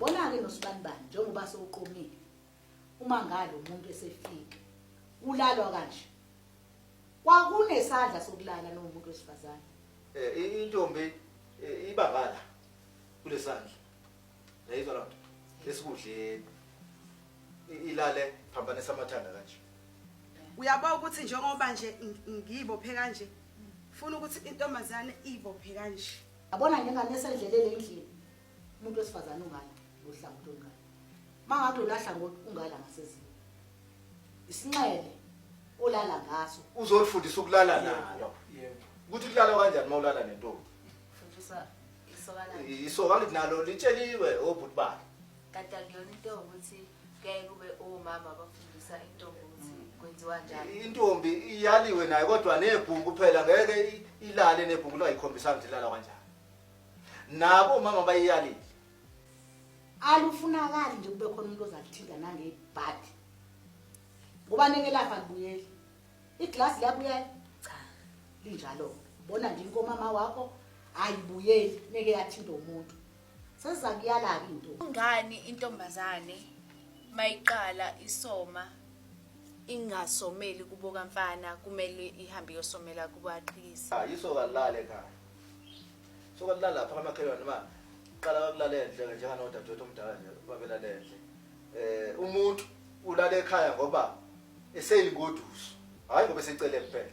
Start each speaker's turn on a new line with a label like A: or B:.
A: Bona-ke nosibanibani njengoba sewuqomile uma ngalo muntu esefika kulalwa kanje. Kwakunesandla sokulala nomuntu wesifazane.
B: Eh intombi eh, iba ngala kulesandla. Yayizwa loo nto. Esikudleni. Ilale phambanisa amathanga kanje.
C: Uyabo ukuthi njengoba nje ngibophe kanje. Funa ukuthi intombazane ibophe kanje.
A: Yabona njengane esendleleni endlini. Umuntu wesifazane ungala lohlangothi olungala. Mangathi ulahla ngothi ungala ngasezini. Isinxele olala ngaso.
B: Uzolifundisa ukulala nalo.
D: Yebo.
B: Ukuthi kulalwa kanjani uma ulala nentombi.
E: Fundiswa isoka lakhe.
B: Isoka lithi nalo litsheliwe obhuti bakhe.
E: Kanti akuyona into yokuthi kuyaye kube omama abafundisa intombi ukuthi kwenziwa njani.
B: Intombi iyaliwe nayo kodwa nebhungu phela ngeke ilale nebhungu lingayikhombisanga ukuthi ilala kanjani. Nabo omama bayiyalile.
A: Alufunakali nje kube khona umuntu ozakuthinta nangebhadi. Ngoba neke lafa libuyeli. Iglasi liyabuyela?
E: Cha.
A: Linjalo. Bona nje inkomo mama wakho ayibuyeli neke yathinta umuntu. Sezakuyala-ke into.
E: Kungani intombazane mayiqala isoma ingasomeli kubo kamfana kumele ihambe iyosomela kubo aqhikisa?
B: Ah, isoka lilale ekhaya. Soka lilala lapha kamakhelwane noma qala kulala endle njenganodadewethu omdala nje babelala endle. Eh umuntu ulala ekhaya ngoba eseyingoduso. Hayi ngoba esecele kuphela.